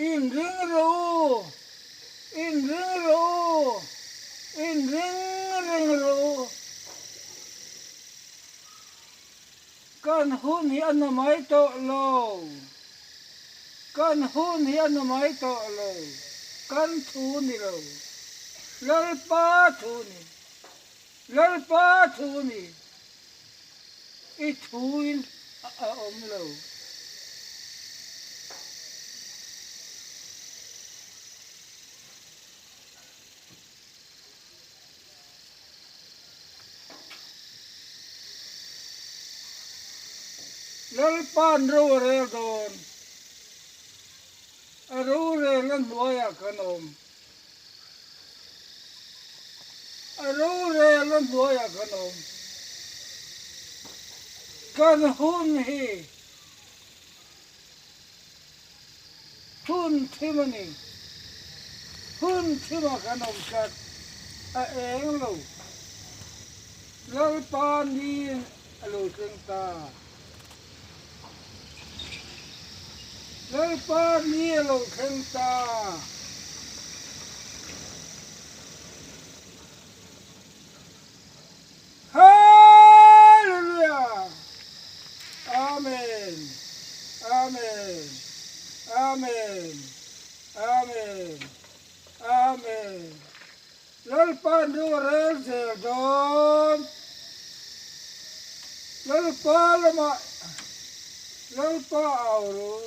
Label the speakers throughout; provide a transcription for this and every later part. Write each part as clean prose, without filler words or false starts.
Speaker 1: Inring rawh u, inring rawh u, inring reng rawh u. Kan hun hi a na mai tawh lo, kan hun hi a na mai tawh lo, kan thu ni lo, Lalpa thu ni, Lalpa thu ni, i thuin a awm lo. Lalpa'n ro a rel dawn, a rorelna hnuaiah kan awm. A rorelna hnuaiah kan awm. Kan hun hi Hun thim a ni. Hun thimah kan awm tlat. A eng lo. Lalpa niin a lo thleng ta. Lalpa ni a lo thleng ta. Hallelujah! Amen! Amen! Amen! Amen! Amen! Lalpa nu rel zel dawn. Lalpa lamah Lalpa au ru.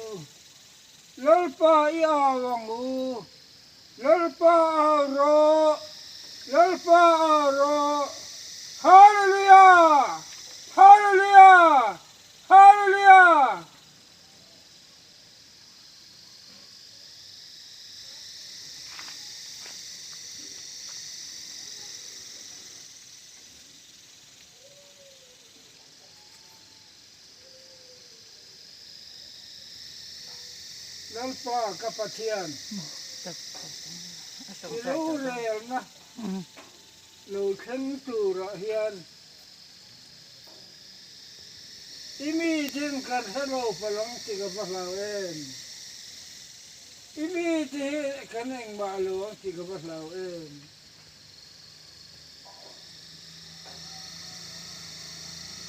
Speaker 1: Lalpa i au ang u. Lalpa au rawh! Lalpa au rawh! Hallelujah! Hallelujah! Hallelujah! Lalpa ka Pathian, i rorelna lo thleng turah hian i mi ten kan hre lo palang ti ka va hlau em? I mi te hi kan engmah lo ang ti ka va hlau em?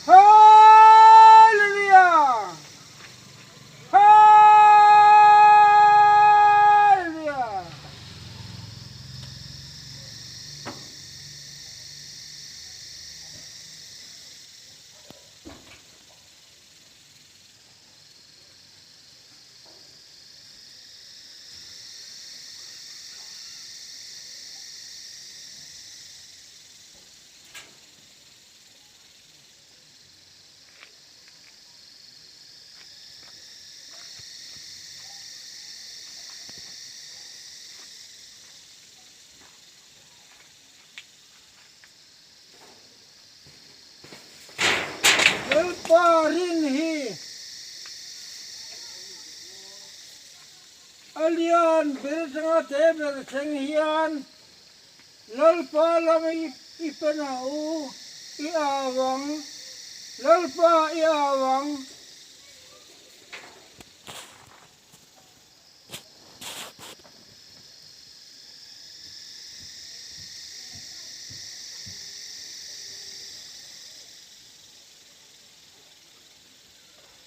Speaker 1: Hallelujah! Hallelujah! Lalpa rin hi a lian ber atanga te ber thleng hian Lalpa lam i pen a u, i au ang, Lalpa i au ang.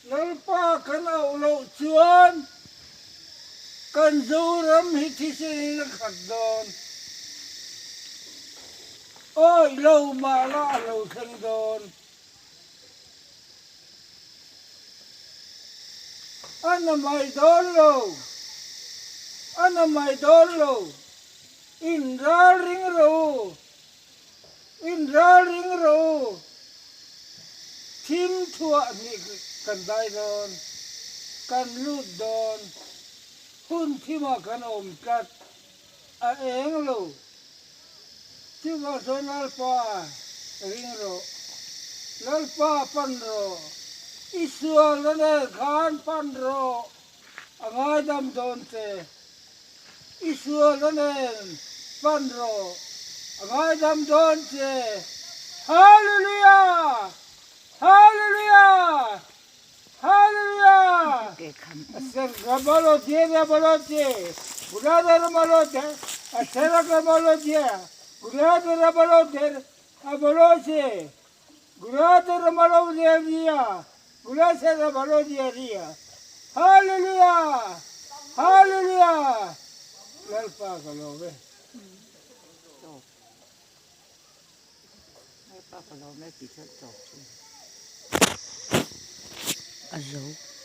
Speaker 1: Lalpa kan auh loh chuan kan Zoram hi thisen in a khat dawn. Awih lo mah la a lo thleng dawn. A na mai dawn lo, a na mai dawn lo, in ral ring rawh u, in ral ring rawh u, thim thuah hnih kan dai dawn, kan lut dawn, hun thimah kan awm tlat, a eng lo. Chuvang chuan Lalpa ring rawh, Lalpa pan rawh, i sual a nen khan pan rawh, a ngaidam dawn che. I sual a nen pan rawh, a ngaidam dawn che. Hallelujah! Hallelujah! Hallelujah! Hallelujah! Hallelujah! Lalpa ka lawm e.
Speaker 2: Lalpa ka lawm e tih kha tawp chu a zo.